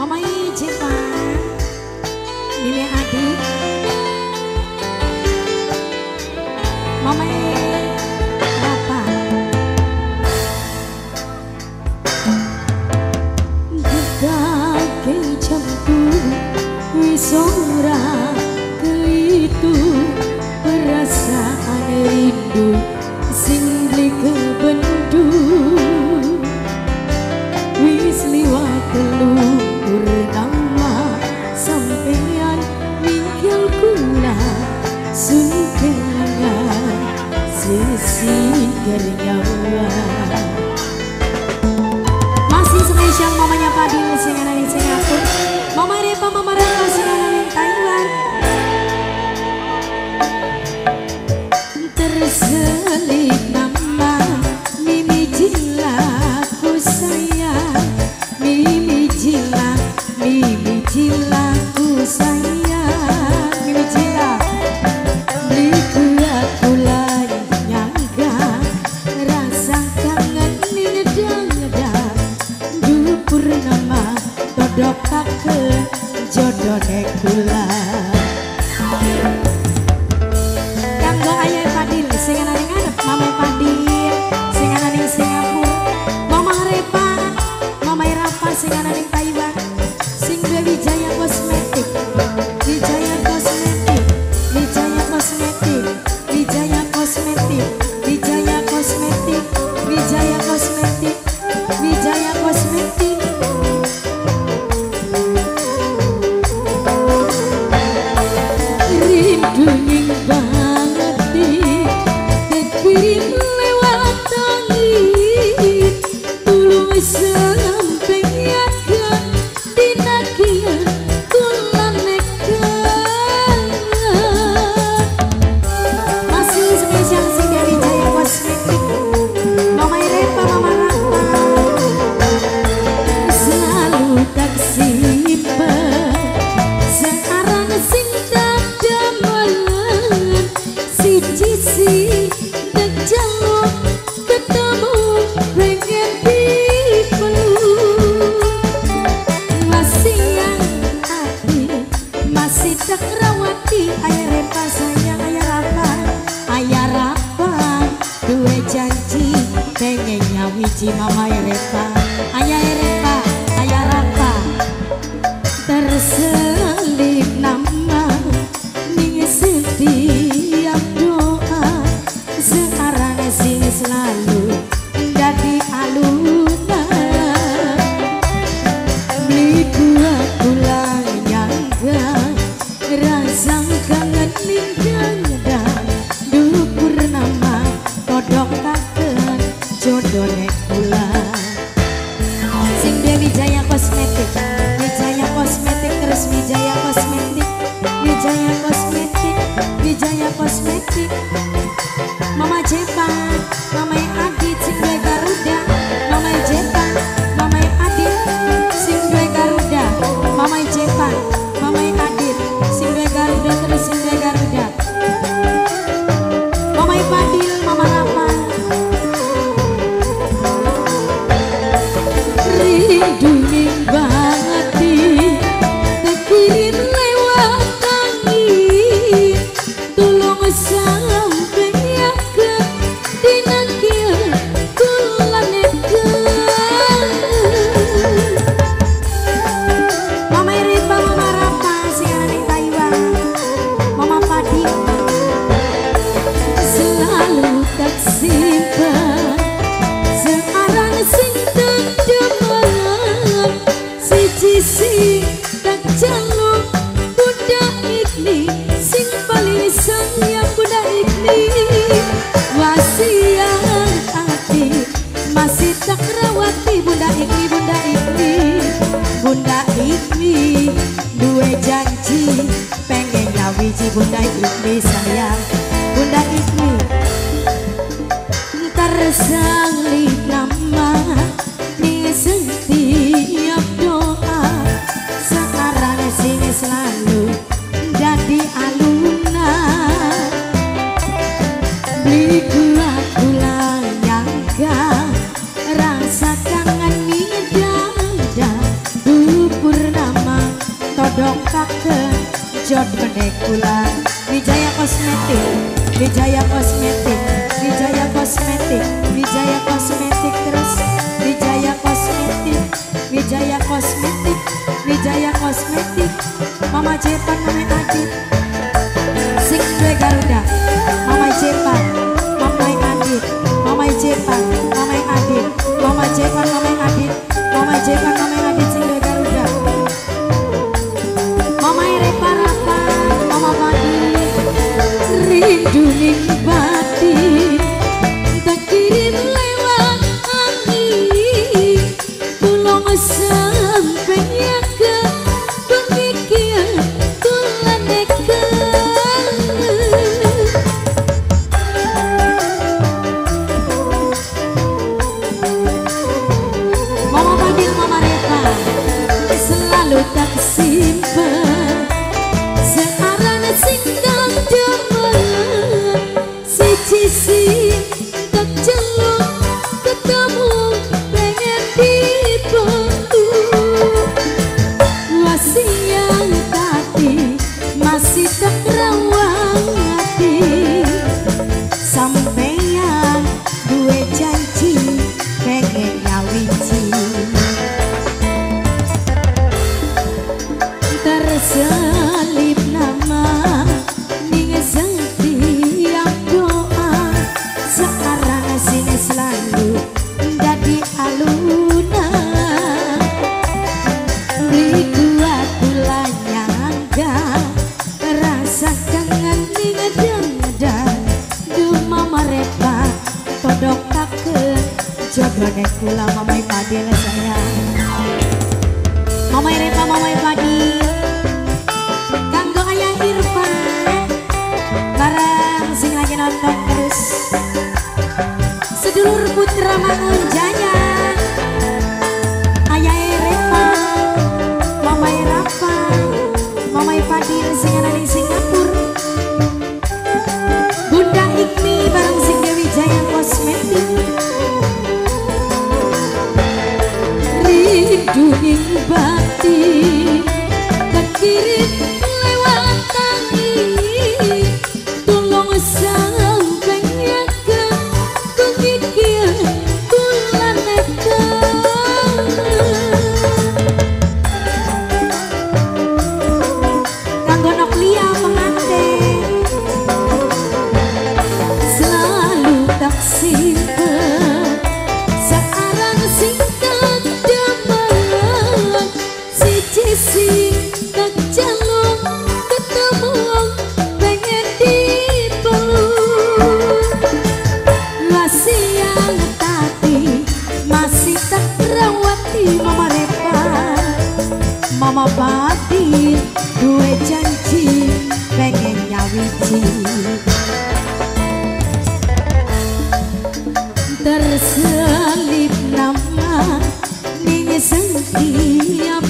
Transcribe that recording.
Mama Ijepa, Mimi Adi, Mama Rapa. Dikake jamku wis ora keitu perasaan rindu sing beli kebendu wis liwat telu purnama sampean ninggal kula sun kelangan sisi nyawa. Masih spesial mamanya Fadil sing ana ning Singapura, Mama Repa, Mama Repa sing ana ning Taiwan. Terselip nama Mimi Jila ku sayang, Mimi Jila, Mimi Jila ku sayang, Mimi Jila. Beli aku lagi nyangka rasa kangen ning dada dukur nama todokaken jodone kula. Kanggo ayah Fadil sing ana ning ngarep, Mama Fadil sing ana ning Singapura, Mama Repa, Mama Rafa sing ana ning Taiwan, sing duwe Wijaya Kosmetik, Wijaya Kosmetik, Wijaya Kosmetik, Wijaya Kosmetik, Wijaya Kosmetik, Wijaya Kosmetik, Wijaya Kosmetik. Rindu ning bati terkirim lewat angin, tulung sampeyan dinakian kula nekan. Masih spesial sing dari Wijaya Kosmetik, Mama Repa, Mama Rafa. Selalu tak simpen sekarang sing tak demen siji sing tak jaluk ketemu pengen dipeluk. Masih yang hati masih tak rawati, ayah Repa sayang, ayah Rafa, ayah Rafa duwe janji pengen nyawiji Mama Repa, ayah Repa, ayah Rafa. Terselip nama ning setiap doa sekarang sing selalu dadi alunan. Beli kuat kula nyangka rasa kangen ning dada dukur nama todokaken jodone kula. Sing duwe Wijaya Kosmetik, Wijaya Kosmetik terus Wijaya Kosmetik, Wijaya Kosmetik, Wijaya Kosmetik. Mama Jepa, Mama Adit sing duwe Garuda, Mama Jepa, Mama Adit sing duwe Garuda, Mama Jepa, Mama Adit sing duwe Garuda terus sing duwe Garuda. Mama Fadil, Mama Rafa. Rindu ning bati terkirim lewat angin, tulung sampeyan dinakil kula nekan. Mama Ripa, Mama Rafa sing ana ning Taiwan, Mama Fadil. Selalu tak simpen searang sing tak demen siji sing tak jaluk Bunda Ikni sing paling sayang Bunda Ikni. Wasiat hati masih tak rawati Bunda Ikni, Bunda Ikni, Bunda Ikni duwe janji pengen nyawiji Bunda Ikni sayang Bunda Ikni. Tersalip nama ning setiap doa sekarang sing selalu jadi alunan. Beli kuat kula nyangka rasa kangen ning dada dukur. jogone kula. Wijaya Kosmetik, Wijaya Kosmetik, Wijaya Kosmetik, Wijaya Kosmetik terus, Wijaya Kosmetik, Wijaya Kosmetik, Wijaya Kosmetik, Mama Jepan, Mama Adit, sing duwe Garuda, Mama Jepan, Mama Adit, Mama Jepan, Mama Adit, Mama Jepan, Mama Adit, Mama Jepan, Mama Adit sing duwe Garuda, Mama Repa Rapa, Mama Fadil, rindu ning batin tak kirim lewat angin, tulung sampai ke pemikir tulane kangen. Mama Fadil, Mama Repa selalu tak simpen searan sing tak demen, siji sing tak celuk ketemu pengen dipeluk. Wasiat tadi masih tak rawati, sampeyan duwe janji pengen nyawiji. Terselip nama ning setiap doa, sekarang sing selalu dadi alunan. Beli kuat kula nyangga rasa kangen ning dada, duh Mama Repa todok taken jogone kula. Mama Fadil sayang, Mama Repa, Mama Fadil, kanggo ayah Irfan bareng sing lagi nonton terus, sedulur Putra Mangun Jaya, ayah Repa, Mama Rafa, Mama Fadil sing ana ning Singapura, Bunda Ikmi bareng sing Dewi Jaya Kosmetik. Rindu ning batin terkirim lewat angin, tolong sampai ke pemikir tulane kangen. Kanggo Noklia pengantin selalu tak simpen searang sing tak demen, siji sing tak celuk ketemu pengen dipeluk. Wasiat tadi masih tak rawati, Mama Repa, Mama Fadil duwe janji pengen nyawiji. Terselip nama ning setiap